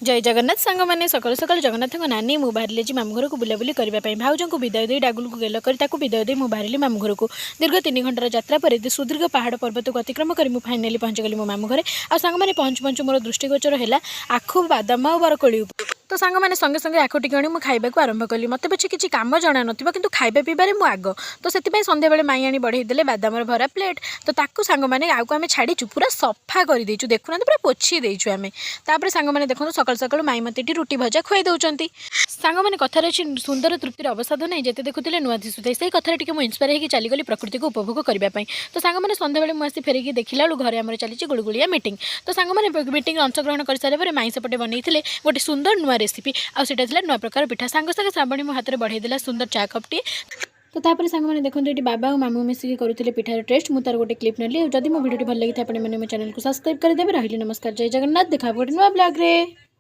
ଜୟ ଜଗନ୍ନାଥ ସାଙ୍ଗମାନେ। ସକାଳୁ ସକାଳୁ ଜଗନ୍ନାଥଙ୍କ ନାନୀ ମୁଁ ବାହାରିଲି ଆଜି ମାମୁଁ ଘରକୁ ବୁଲାବୁଲି କରିବା ପାଇଁ। ଭାଉଜଙ୍କୁ ବିଦାୟ ଦେଇ, ଡାଗୁଲକୁ ଗେଲ କରି ତାକୁ ବିଦାୟ ଦେଇ ମୁଁ ବାହାରିଲି ମାମୁଁ ଘରକୁ। ଦୀର୍ଘ 3 ଘଣ୍ଟାର ଯାତ୍ରା ପରେ ସୁଦୀର୍ଘ ପାହାଡ଼ ପର୍ବତକୁ ଅତିକ୍ରମ କରି ମୁଁ ଫାଇନାଲି ପହଞ୍ଚିଗଲି ମୋ ମାମୁଁ ଘରେ। ଆଉ ସାଙ୍ଗମାନେ, ପହଞ୍ଚୁ ପହଞ୍ଚୁ ମୋର ଦୃଷ୍ଟିଗୋଚର ହେଲା ଆଖୁ, ବାଦାମ ଆଉ ବରକୋଳି ଉପରେ। ତ ସାଙ୍ଗମାନେ, ସଙ୍ଗେ ସଙ୍ଗେ ଆଖୁ ଟିକେ ଆଣି ମୁଁ ଖାଇବାକୁ ଆରମ୍ଭ କଲି। ମୋତେ ପଛେ କିଛି କାମ ଜଣା ନଥିବ, କିନ୍ତୁ ଖାଇବା ପିଇବାରେ ମୁଁ ଆଗ। ତ ସେଥିପାଇଁ ସନ୍ଧ୍ୟାବେଳେ ମାଇଁ ଆଣି ବଢ଼େଇ ଦେଲେ ବାଦାମର ଭରା ପ୍ଲେଟ୍। ତ ତାକୁ ସାଙ୍ଗମାନେ, ଆଉ ଆମେ ଛାଡ଼ିଛୁ, ପୁରା ସଫା କରିଦେଇଛୁ। ଦେଖୁନାହାନ୍ତି, ପୁରା ପୋଛି ଦେଇଛୁ ଆମେ। ତାପରେ ସାଙ୍ଗମାନେ ଦେଖନ୍ତୁ, ସକାଳୁ ସକାଳୁ ମାଇଁ ମୋତେ ଏଠି ରୁଟି ଭଜା ଖୁଆଇ ଦେଉଛନ୍ତି। ସାଙ୍ଗମାନେ, କଥାରେ ଅଛି, ସୁନ୍ଦର ତୃପ୍ତିର ଅବସାଦ ନାହିଁ, ଯେତେ ଦେଖୁଥିଲେ ନୂଆ ଦିଶୁଥାଏ। ସେଇ କଥାରେ ଟିକେ ମୁଁ ଇନ୍ସପାୟାର ହେଇକି ଚାଲିଗଲି ପ୍ରକୃତିକୁ ଉପଭୋଗ କରିବା ପାଇଁ। ତ ସାଙ୍ଗମାନେ, ସନ୍ଧ୍ୟାବେଳେ ମୁଁ ଆସି ଫେରିକି ଦେଖିଲା ବେଳକୁ ଘରେ ଆମର ଚାଲିଛି ଗୁଳୁଗୁଳିଆ ମିଟିଂ। ତ ସାଙ୍ଗମାନେ, ମିଟିଂରେ ଅଂଶଗ୍ରହଣ କରିସାରିଲା ପରେ ମାଇଁ ସେପଟେ ବନେଇଥିଲେ ଗୋଟେ ସୁନ୍ଦର ନୂଆ ରେସିପି ଆଉ ସେଇଟା ଥିଲା ନୂଆ ପ୍ରକାର ପିଠା। ସାଙ୍ଗେ ସାଙ୍ଗେ ଶ୍ରାବଣୀ ମୋ ହାତରେ ବଢ଼େଇ ଦେଲା ସୁନ୍ଦର ଚା କପ୍ଟିଏ। ତ ତାପରେ ସାଙ୍ଗମାନେ ଦେଖନ୍ତୁ, ଏଠି ବାବା ଆଉ ମାମୁଁ ମିଶିକି କରୁଥିଲେ ପିଠାର ଟେଷ୍ଟ। ମୁଁ ତାର ଗୋଟେ କ୍ଲିପ୍ ନେଲି। ଆଉ ଯଦି ମୋ ଭିଡ଼ିଓଟି ଭଲ ଲାଗିଥାଏ, ଆପଣମାନେ ମୋ ଚ୍ୟାନେଲକୁ ସବସ୍କ୍ରାଇବ୍ କରିଦେବେ। ରହିଲି, ନମସ୍କାର, ଜୟ ଜଗନ୍ନାଥ। ଦେଖା ହେବ ଗୋଟେ ନୂଆ ବ୍ଲଗ୍ରେ।